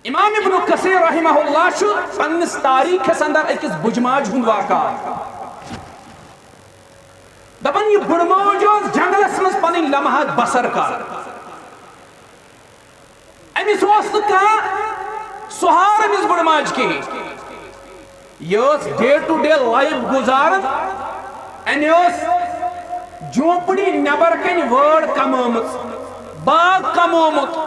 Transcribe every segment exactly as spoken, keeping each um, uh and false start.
امام ابن کثیر رحمہ اللہ چھُ پننِس تاریخس اندر أکِس بُجماج ہُنٛد واقعہ دپان، یہِ بُڑموج ٲس جنگلس منٛز پنٕنۍ لمحات بسر کران۔ أمِس اوس نہٕ کانٛہہ سہارٕ أمِس بُڑماجہِ کِہیٖنۍ۔ یہِ ٲس day to day life گُزاران۔ أمۍ ٲس جھونپڑی نٮ۪بر کنہِ وٲر کمٲمٕژ، باغ کمومُت۔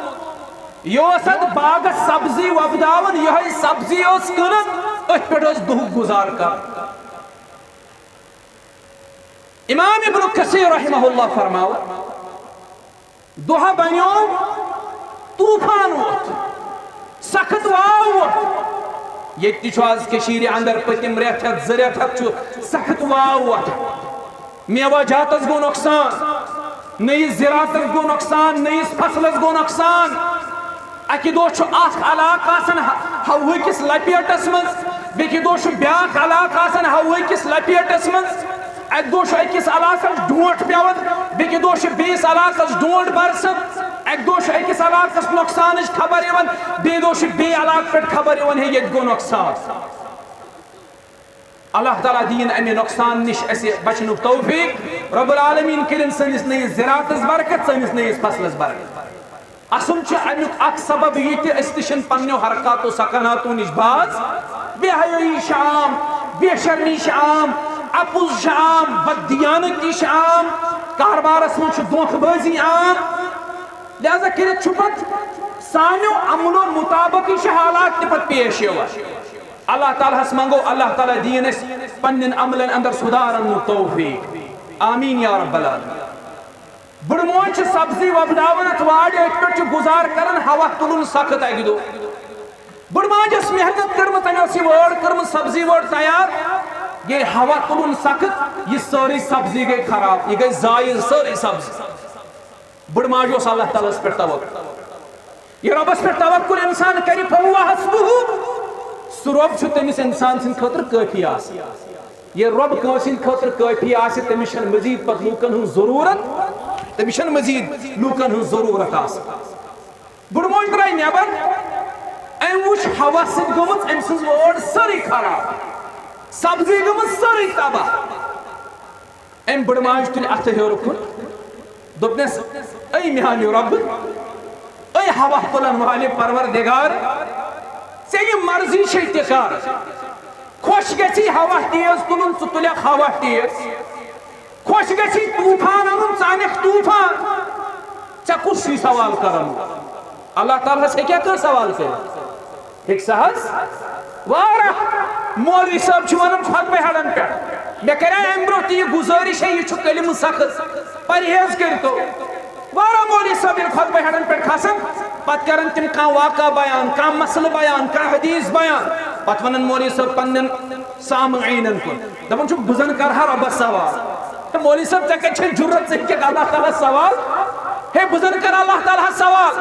یہِ اوس اتھ باغس سبزی وۄپداوان، یِہوٚے سبزی ٲس کٕنان، أتھۍ پٮ۪ٹھ ٲس دُہُک گُزار کران۔ امام ابن کثیر رحمہ اللہ فرماوان، دۄہ بنیوو، طوفان ووٚتھ، سخت واو ووٚتھ۔ ییٚتہِ تہِ چھُ آز کٔشیٖرِ اندر پٔتِم رٮ۪تھ ہٮ۪تھ، زٕ رٮ۪تھ ہٮ۪تھ چھُ سخت واو ووٚتھ۔ میوہ جاتس گوٚو نۄقصان، نٔیِس زِراعتس گوٚو نۄقصان، نٔیِس فصلس گوٚو نۄقصان۔ اکہِ دۄہ چھُ اکھ علاقہٕ آسان ہ-، ہوہہٕ کِس لپیٹس منٛز، بیٚکہِ دۄہ چھُ بیٛاکھ علاقہٕ آسان ہوہہٕ کِس لپیٹس منٛز۔ اکہِ دۄہ چھُ أکِس علاقس ڈونٛٹھ پٮ۪وان، بیٚکہِ دۄہ چھُ بیٚیِس علاقس ڈونٛٹھ برسان۔ اکہِ دۄہ چھُ أکِس علاقس نۄقصانٕچ خبر یِوان، بیٚیہِ دۄہ چھُ بیٚیہِ علاقہٕ پٮ۪ٹھ خبر یِوان، ہے، ییٚتہِ گوٚو نۄقصان۔ اللہ تعالیٰ دِیِن اَمہِ نۄقصان نِش اَسہِ بچنُک توفیٖق۔ رب العالمیٖن کٔرِن سٲنِس نٔیِس زِراعتس برکت، سٲنِس نٔیِس فصلس برکت۔ اَسُن چھُ اَمیُک اکھ سبب یہِ تہِ، أسۍ تہِ چھِنہٕ پننیو حرکاتو سکناتو نِش باز۔ بے حیٲیی چھِ عام، بے شرمی چھِ عام، اَپُز چھُ عام، بددیانتی چھِ عام، کاربارس منٛز چھُ دھوکہٕ بٲزی عام۔ لہذا کٔرِتھ چھُ پتہٕ سانیو عملو مطابقٕے چھِ حالات تہِ پتہٕ پیش یِوان۔ اللہ تعالیٰ ہس منٛگو، اللہ تعالیٰ دِیِن اَسہِ پننٮ۪ن عملن اندر سُدھار اننُک توفیٖق۔ آمیٖن یا رب العالمین۔ بُڑٕ موج چھِ سبزی وۄپداوان، اتھ وارِ أتھۍ پٮ۪ٹھ چھُ گُزار کران، ہوا تُلُن سخت اکہِ دۄہ۔ بُڑٕ ماجہِ ٲس محنت کٔرمٕژ، تٔمۍ ٲس یہِ وٲر کٔرمٕژ، سبزی وٲر تیار، گٔے ہوا تُلُن سخت، یہِ سٲرٕے سبزی گٔے خراب، یہِ گٔے ضایع سٲرٕے سبزی۔ بُڑٕ ماجہِ اوس اللہ تعالیٰ ہس پٮ۪ٹھ توکل۔ یہِ رۄبس پٮ۪ٹھ توکل انسان کرِ، فہو حسبہ، سُہ رۄب چھُ تٔمِس انسان سٕنٛدِ خٲطرٕ کٲفی آسان۔ یہِ رۄب کٲنٛسہِ ہٕنٛدِ خٲطرٕ کٲفی آسہِ، تٔمِس چھَنہٕ مزید پتہٕ لوٗکن ہٕنٛز ضروٗرت، تٔمِس چھَنہٕ مزید لوٗکن ہٕنٛز ضروٗرت آسان۔ بُڑٕ موج درٛاے نٮ۪بر، أمۍ وٕچھ ہوا سۭتۍ گٔمٕژ أمۍ سٕنٛز وٲر سٲرٕے خراب، سبزی گٔمٕژ سٲرٕے تباہ۔ أمۍ بٕڑٕ ماجہِ تُلۍ اَتھٕ ہیوٚر کُن، دوٚپنَس، "اے میٛانہِ رۄبہٕ، اے ہوا تُلَن والہِ پروردگار، ژےٚ یہِ مرضی چھے تہِ کر۔ خۄش گژھی ہوا تیز تُلُن، ژٕ تُلکھ ہوا تیز۔ خۄش گژھی طوفان اَنُن، ژٕ اَنکھ طوفان۔ ژےٚ کُس چھُے سوال کرن وول؟" اللہ تعالیٰ ہس ہیٚکیٛاہ کانٛہہ سوال کٔرِتھ؟ ہیٚکہِ سا حظ؟ واریاہ مولوی صٲب چھِ وَنان خطبہٕ ہٮ۪ڈَن پٮ۪ٹھ، مےٚ کَرے اَمہِ برٛونٛہہ تہِ یہِ گُزٲرِش ہے، یہِ چھُ کلمہٕ سخت، پرہیز کٔرۍتو۔ واریاہ مولوی صٲب ییٚلہِ خطبہٕ ہٮ۪ڈَن پٮ۪ٹھ کھسان، پَتہٕ کَران تِم کانٛہہ واقعہ بیان، کانٛہہ مسلہٕ بیان، کانٛہہ حدیث بیان، پَتہٕ وَنان مولوی صٲب پنٛنٮ۪ن سامعیٖنَن کُن۔ دَپان چھُ، "بہٕ زَن کَرٕ ہا رۄبَس سوال۔" ہے مولوی صٲب، ژےٚ کَتہِ چھےٚ جُرت، ژٕ ہیٚکَکھ اللہ تعالیٰ ہس سوال؟ ہے، بہٕ زَن کَرٕ اللہ تعالیٰ ہس سوال،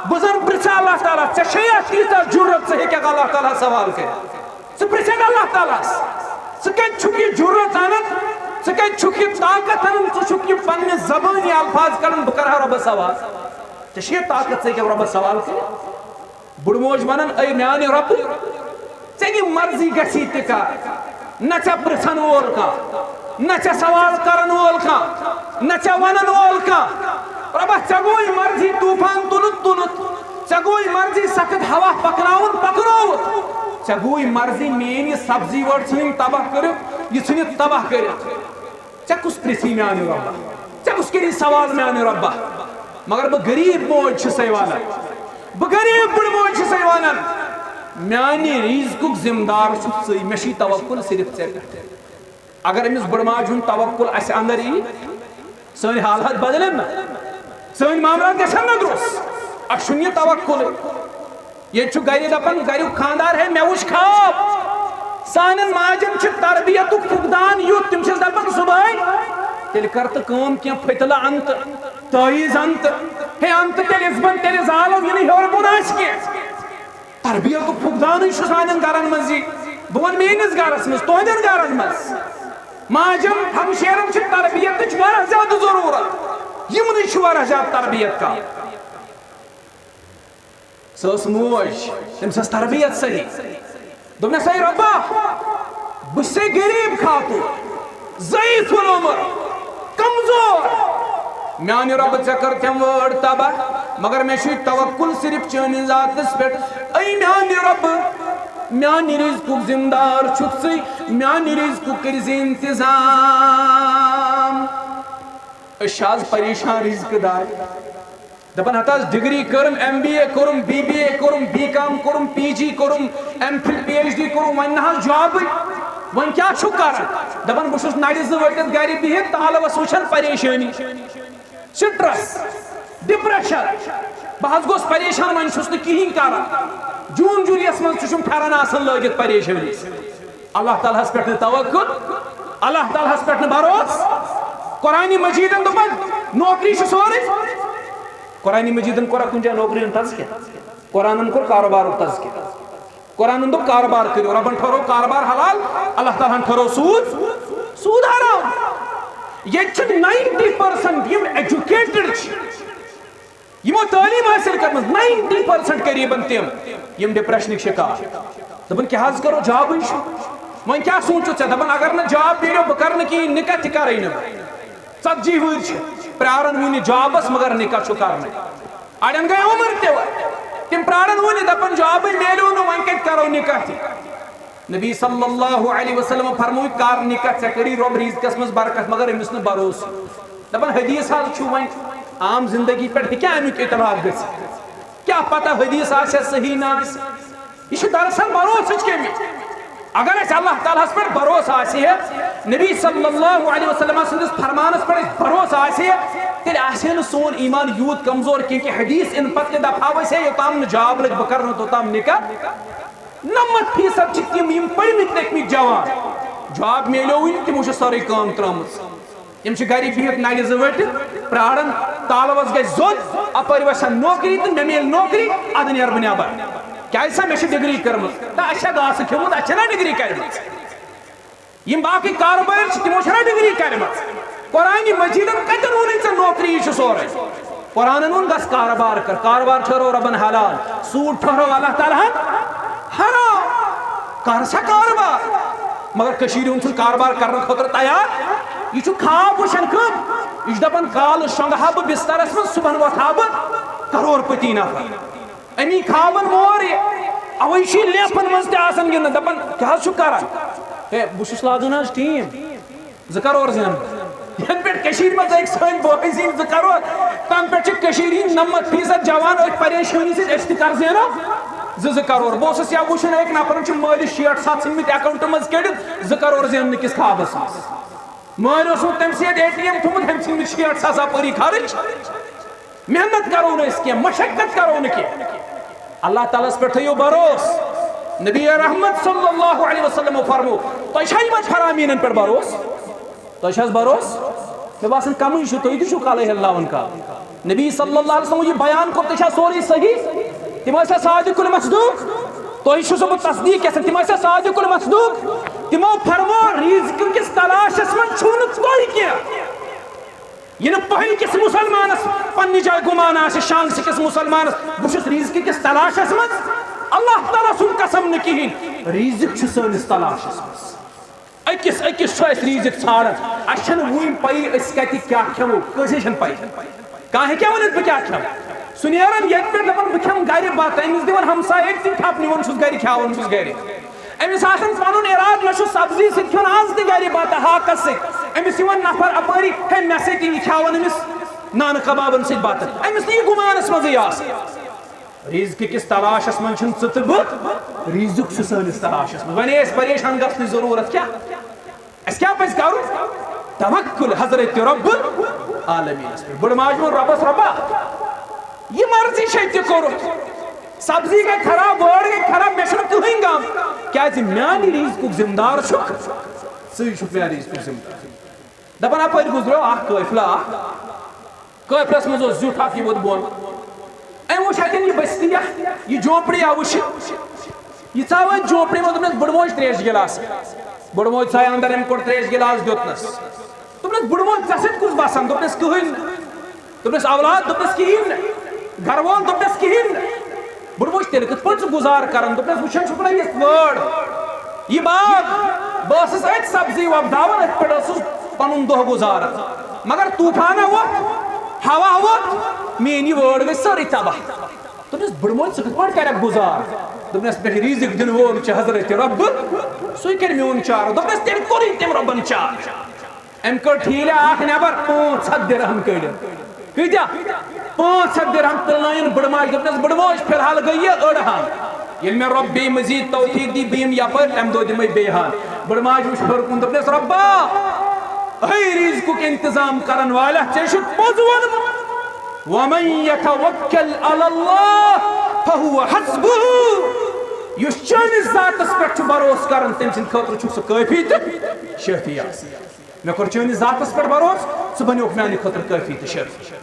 بہٕ زَن پرٛژھٕ اللہ تعالیٰ، ژےٚ چھےٚ اَتھ تیٖژاہ جُرت، ژٕ ہیٚکَکھ اللہ تعالیٰ ہس سوال کٔرِتھ؟ ژٕ پرٛژھکھ اللہ تعالیٰ ہس، ژٕ کَتہِ چھُکھ یہِ جُرت اَنان، ژٕ کَتہِ چھُکھ یہِ طاقت اَنان، ژٕ چھُکھ یہِ پنٛنہِ زبٲنی الفاظ کَڑان، "بہٕ کَرٕ ہا رۄبَس سوال"؟ ژےٚ چھےٚ یہِ طاقت، ژٕ ہیٚکَکھ رۄبَس سوال کٔرِتھ؟ بُڑٕ موج وَنان، "اے میانہِ رۄبہٕ، ژےٚ یہِ مرضی گژھی تہِ کر، نہ ژےٚ پرژھن وول کانٛہہ، نہ ژےٚ سوال کرن وول کانٛہہ، نہ ژےٚ ونن وول کانٛہہ۔ رۄبہ، ژےٚ گوٚوٕے مرضی طوفان تُلُتھ تُلُتھ، ژےٚ گوٚوٕے مرضی سخت ہوا پکناوُن پکنووُتھ، ژےٚ گوٚوٕے مرضی میٲنۍ یہِ سبزی وٲر ژھٕنٕنۍ تباہ کٔرِتھ، یہِ ژھٕنِتھ تباہ کٔرِتھ۔" ژےٚ کُس پرژھی میانہِ رۄبہ؟ ژےٚ کُس کری سوال میانہِ رۄبہ؟ مگر بہٕ غریب موج چھسے ونان، بہٕ غریب بٕڑ موج چھسے ونان، میانہِ رزقُک ذمہٕ دار چھُکھ ژٕے، مےٚ چھُے توکل صرف ژےٚ پٮ۪ٹھ۔ اگر أمِس بٕڑ ماجہِ ہُنٛد توکل اسہِ اندر یی، سٲنۍ حالات بدلن نہ، سٲنۍ معاملات گژھن نہ درست۔ اسہِ چھُنہٕ یہِ توکلٕے۔ ییٚتہِ چھُ گرِ دپان، گریُک خاندار، ہے، مےٚ وُچھ خواب۔ سانٮ۪ن ماجٮ۪ن چھِ تربیتُک فقدان یُتھ، تِم چھِس دپان صبحٲے، تیٚلہِ کر تہٕ کٲم، کینٛہہ پھٔتلہٕ اَن تہٕ تعویٖذ اَن تہٕ، ہے، اَن تہٕ تیٚلہِ یِژھ بَن، تیٚلہِ زالو، یہِ نہٕ ہیوٚر بۄن آسہِ کینٛہہ۔ تربیتُک فقدانٕے چھُ سانٮ۪ن گرن منٛز یہِ۔ بہٕ وَنہٕ میٛٲنِس گرس منٛز، تُہنٛدٮ۪ن گرن منٛز۔ ماجٮ۪ن ہمشیرن چھِ تربیتٕچ واریاہ زیادٕ ضروٗرت۔ یِمنٕے چھِ واریاہ زیادٕ تربیت کم۔ سۄ ٲس موج، تٔمِس ٲس تربیت صحیح۔ دوٚپنَس، "اے رۄبا، بہٕ چھسے غریٖب خاتوٗن، ضعیف العمر، کمزور۔ میانہِ رۄبہٕ، ژےٚ کٔرتھم وٲر تباہ، مگر مےٚ چھُے توکل صرف چٲنِس ذاتس پٮ۪ٹھ۔ اے میانہِ رۄبہٕ، میانہِ رزقُک ذمہٕ دار چھُکھ ژٕے، میانہِ رزقُک کٔرۍ زِ انتظام۔" أسۍ چھِ آز پریشان رزقہٕ دار۔ دپان ہتہٕ حظ ڈگری کٔرٕم، ایم بی اے کوٚرُم، بی بی اے کوٚرُم، بی کام کوٚرُم، پی جی کوٚرُم، M phil, P H D کوٚرُم، وۄنۍ نہ حظ جابٕے۔ وۄنۍ کیٛاہ چھُکھ کران؟ دپان بہٕ چھُس نرِ زٕ ؤٹِتھ گرِ بِہِتھ، تالوس وٕچھان، پریشٲنی، سٹرس، ڈپریشن۔ بہٕ حظ گوس پریشان، وۄنۍ چھُس نہٕ کِہیٖنۍ کران۔ جوٗن جوٗلیَس منٛز تہِ چھُم پھٮ۪رن آسان لٲگِتھ پریشٲنی۔ اللہ تعالیٰ ہس پٮ۪ٹھ نہٕ توکل، اللہ تعالیٰ ہس پٮ۪ٹھ نہٕ بھروسہٕ۔ قرآن مجیدن دوٚپن نوکری چھُ سورُے۔ قرآن مجیدن کوٚرا کُنہِ جایہِ نوکری ہُنٛد تذکرٕ؟ قرآنن کوٚر کارٕبارُک تذکرٕ۔ قرآنن دوٚپ کارٕبار کٔرِو، رۄبن ٹھٔہرو کارٕبار حلال، اللہ تعالیٰ ہن ٹھٔہرو سوٗد، سوٗد حرام۔ ییٚتہِ چھِ ناینٹی پٔرسنٹ یِم ایجوکیٹڈ چھِ، یِمو تعلیٖم حٲصِل کٔرمٕژ، ناینٹی پٔرسنٹ قریٖبن تِم، یِم ڈپریشنٕکۍ شکار۔ دَپان، "کیٛاہ حظ کرو، جابٕے چھُ۔ وۄنۍ کیٛاہ سوٗنٛچُتھ ژےٚ؟" دَپان، "اگر نہٕ جاب میلیو، بہٕ کرٕ نہٕ کِہیٖنۍ، نِکاح تہِ کرٕے نہٕ بہٕ۔" ژتجی وُہٕرۍ چھِ، پرٛاران وُنہِ جابس، مگر نِکاح چھُ کرنٕے۔ اَڑٮ۪ن گٔے عمر تہِ وۄنۍ۔ تِم پرٛاران وُنہِ، دَپان، "جابٕے میلیو نہٕ، وۄنۍ کَتہِ کرو نِکاح تہِ؟" نبی صلی اللہ علیہ وسلم فرمووُکھ، "کر نکاح، ژےٚ کٔری رۄب رزقس منٛز برکت، مگر أمِس نہٕ بھروسہٕ۔" دپان حدیث حظ چھُ، وۄنۍ عام زندگی پٮ۪ٹھ ہیٚکیٛاہ امیُک اطلاق گٔژھِتھ؟ کیٛاہ پتہ حدیث آسہِ صحیح نہ آسہِ؟ یہِ چھُ دراصل بھروسٕچ کمی۔ اگر أسۍ اللہ تعالیٰ ہس پٮ۪ٹھ بھروسہٕ آسہِ ہے، نبی صلی اللہ علیہ وسلم سٕنٛدِس فرمانس پٮ۪ٹھ اَسہِ بھروسہٕ آسہِ ہے، تیٚلہِ آسہِ ہے نہٕ سون ایمان یوٗت کمزور کینٛہہ کہِ حدیث اِنہٕ پتہٕ تہِ دپہاو أسۍ ہے، یوٚتام نہٕ جاب لگہِ بہٕ کرٕ نہٕ توٚتام نکاح۔ نَمَتھ فیٖصد چھِ تِم یِم پٔرمٕتۍ لیکھمٕتۍ جوان، جاب میلیووٕے نہٕ، تِمو چھِ سٲرٕے کٲم ترٲومٕژ۔ تِم چھِ گرِ بِہِتھ نَلہِ زٕ ؤٹِتھ پرٛاران، تالوَس گژھِ زوٚد، اَپٲرۍ وَسہِ ہا نوکری تہٕ مےٚ میلہِ نوکری، اَدٕ نیرٕ بہٕ نٮ۪بر۔ کیٛازِ سا مےٚ چھِ ڈگری کٔرمٕژ۔ تہٕ اَسہِ چھا گاسہٕ کھیوٚمُت، اَسہِ چھَنا ڈگری کٔرمٕژ؟ یِم باقٕے کارٕبٲرۍ چھِ، تِمو چھَنا ڈگری کٔرمٕژ؟ قرآنِ مجیٖدَن کَتٮ۪ن ووٚنُے ژےٚ نوکری، یہِ چھُ سورُے؟ قرآنن ووٚن، "گژھ کارٕبار کر، کارٕبار ٹھٔہرو رۄبن حلال، سوٗد ٹھٔہرو اللہ تعالیٰ ہن حرام۔ کر سا کارٕبار۔" مگر کٔشیٖرِ ہُنٛد چھُنہٕ کارٕبار کرنہٕ خٲطرٕ تیار۔ یہِ چھُ خواب وٕچھان کٕم؟ یہِ چھُ دپان، "کالہٕ شۄنٛگہٕ ہا بہٕ بسترس منٛز، صُبحن وۄتھٕ ہا بہٕ کرور پتی نفر۔" امی خوابن مور یہِ۔ اوے چھُ یہِ لیفن منٛز تہِ آسان گِنٛدان، دپان، "کیٛاہ حظ چھُ کران؟ ہے، بہٕ چھُس لاگان حظ ٹیٖم۔" زٕ کرور زینہٕ بہٕ۔ یَنہٕ پٮ۪ٹھ کٔشیٖرِ منٛز أکۍ سٲنۍ بٲے زیٖنۍ زٕ کرور، تَنہٕ پٮ۪ٹھ چھِ کٔشیٖرِ ہِنٛدۍ نَمَتھ فیٖصد جوان أتھۍ پریشٲنی سۭتۍ، أسۍ تہِ کر زینو زٕ زٕ کرور۔ بہٕ اوسُس یا وٕچھُن، أکۍ نفرَن چھِ مٲلِس شیٹھ ساس ژھٕنمٕتۍ اکاونٹہٕ منٛز کٔڑِتھ، زٕ کرور زیننہٕ کِس خوابَس منٛز۔ مٲلۍ اوسمُت تٔمۍ سٕے ییٚتہِ اے ٹی ایم تھوٚمُت، أمۍ ژھٕنمٕتۍ شیٹھ ساس اَپٲری خرٕچ۔ محنت کرو نہٕ أسۍ کینٛہہ، مشقت کرو نہٕ کینٛہہ۔ اللہ تعالیٰ ہس پٮ۪ٹھ تھٲیِو بھروسہٕ۔ نبی رحمت صلی اللہ علیہ وسلم فرمو، "تۄہہِ چھا یِمن فرامینن پٮ۪ٹھ بھروسہٕ؟ تۄہہِ چھا حظ بھروسہٕ؟ مےٚ باسان کمٕے چھُ، تُہۍ تہِ چھِو کالے ہیلاوان کالہٕ۔" نبی صلی اللہ علیہ وسلم یہِ بیان کوٚر، تۄہہِ چھا سورُے صحیح؟ تِم ٲسۍ صادق المصدوق؟ تۄہہِ چھُسو بہٕ تصدیق یژھان، تِم ٲسۍ صادق المصدوق؟ تِمو فرمو، رزق کِس تلاشس منٛز چھُو نہٕ تُہۍ کینٛہہ۔ یہِ نہٕ پہلکِس مسلمانس پننہِ جایہِ گمان آسہِ، شانٛگسہٕ کِس مسلمانس، بہٕ چھُس رزقہٕ کِس تلاشس منٛز، اللہ تعالیٰ سُنٛد قسم نہٕ کِہیٖنۍ، رزق چھُ سٲنِس تلاشس منٛز۔ أکِس أکِس چھُ اَسہِ رزق ژھانٛڈان، اَسہِ چھَنہٕ وُنہِ پَیی أسۍ کَتہِ کیٛاہ کھٮ۪مو، کٲنٛسے چھَنہٕ پَیی۔ کانٛہہ ہیٚکیٛاہ ؤنِتھ بہٕ کیٛاہ کھٮ۪مہٕ؟ سُہ نیران ییٚتہِ پٮ۪ٹھ دَپان بہٕ کھٮ۪مہٕ گرِ بَتہٕ، أمِس دِوان ہمسایہِ أکۍ تہِ تھپھ، نِوان چھُس گرِ، کھیاوان چھُس گرِ۔ أمِس آسان پنُن ارادٕ، مےٚ چھُ سبزی سۭتۍ کھیوٚن آز تہِ گرِ بتہٕ ہاکس سۭتۍ۔ أمِس یِوان نفر اپٲری، ہے مےٚ سۭتۍ یہِ کھیاوان أمِس نانہٕ کبابن سۭتۍ بتہٕ۔ أمِس نہٕ یہِ گُمانس منٛزٕے آسان۔ رزقہٕ کِس تلاشس منٛز چھِنہٕ ژٕ تہٕ بہٕ، رزق چھُ سٲنِس تلاشس منٛز۔ وۄنۍ ٲسۍ پریشان گژھنٕچ ضروٗرت کیٛاہ؟ اَسہِ کیٛاہ پَزِ کَرُن؟ توکل حضرت رب العالمیٖنَس پٮ۪ٹھ۔ بٔڑ ماجہِ ووٚن رۄبَس، "رۄبا، یہِ مرضی چھے تہِ کوٚرُتھ۔ سبزی گٔے خراب، وٲر گٔے خراب، مےٚ چھُنہٕ کٕہٕنۍ غم۔ کیٛازِ میٛانہِ رِزقُک ذِمہٕ دار چھُکھ، ژٕے چھُکھ میٛانہِ رِزقُک ذِمہٕ دار۔" دَپان اَپٲرۍ گُزریو اَکھ قٲفلہٕ اَکھ۔ قٲفلَس منٛز اوس زیُٹھ اَکھ، یہِ ووت بۄن۔ أمۍ وٕچھ اَتٮ۪ن یہِ بستی اَکھ، یہِ جھونپڑی آ وٕچھِ۔ یہِ ژاو أتھۍ جھونپڑی منٛز، دوٚپنَس، "بٕڈٕ موج ترٛیش گِلاس۔" بٕڈٕ موج ژایہِ اندر، أمۍ کوٚڑ ترٛیش گِلاس دیُتنَس۔ دوٚپنَس، "بٕڈٕ موج، ژےٚ سۭتۍ کُس بسان؟" دوٚپنَس، "کٕہٕنۍ نہٕ۔" دوٚپنَس، "اولاد؟" دوٚپنَس، "کِہیٖنۍ نہٕ۔" گَرٕ وول؟ دوٚپنَس، "کِہیٖنۍ نہٕ۔" بہٕ وٕچھ تیٚلہِ کِتھ پٲٹھۍ ژٕ گُزار کران۔ دوٚپنَس، وٕچھان چھُکھ نہ یِتھ وٲر، یہِ باغ، بہٕ ٲسٕس أتھۍ سبزی وۄپداوان، أتھۍ پٮ۪ٹھ ٲسٕس پنُن دۄہ گُزاران، مگر طوٗفانہ ووٚتھ، ہوا ووٚتھ، میٛٲنۍ یہِ وٲر گٔے سٲرٕے تباہ۔ دوٚپنَس، بٕڑٕ مٲلۍ، ژٕ کِتھ پٲٹھۍ کَرَکھ گُزار؟ دوٚپنَس، مےٚ رِزِق دِنہٕ وول چھُ حضرت رۄب، سُے کَرِ میون چارٕ۔ دوٚپنَس، تیٚلہِ کوٚرُے تٔمۍ رۄبَن چارٕ۔ أمۍ کٔڑ ٹھیٖلہِ اَکھ نٮ۪بر، پانٛژھ ہَتھ درہم کٔڑِن۔ کۭتیٛاہ؟ پانٛژھ ہَتھ درہم تُلنٲیِن بٕڑٕ ماجہِ۔ دوٚپنَس، بٕڑٕ ماجہِ، فی الحال گٔے یہِ أڑ ہَن۔ ییٚلہِ مےٚ رۄب بیٚیہِ مزیٖد توفیٖق دی، بہٕ یِمہٕ یَپٲرۍ، تَمہِ دۄہ دِمَے بیٚیہِ ہَن۔ بٕڑٕ ماجہِ وٕچھ ہیوٚر کُن، دوٚپنَس، رۄبا، ہے رِزقُک اِنتظام کَرَن والیا، ژےٚ چھُکھ پوٚز ووٚنمُت، وَمَن یَتَوَکَّل عَلَى اللَّهِ فَهُوَ حَسْبُهُ۔ یُس چٲنِس ذاتَس پٮ۪ٹھ چھُ بھروسہٕ کَران، تٔمۍ سٕنٛدِ خٲطرٕ چھُکھ سُہ کٲفی تہٕ شٲفی آسان۔ مےٚ کوٚر چٲنِس ذاتَس پٮ۪ٹھ بھروسہٕ، ژٕ بَنیوکھ میٛانہِ خٲطرٕ کٲفی تہٕ شٲفی۔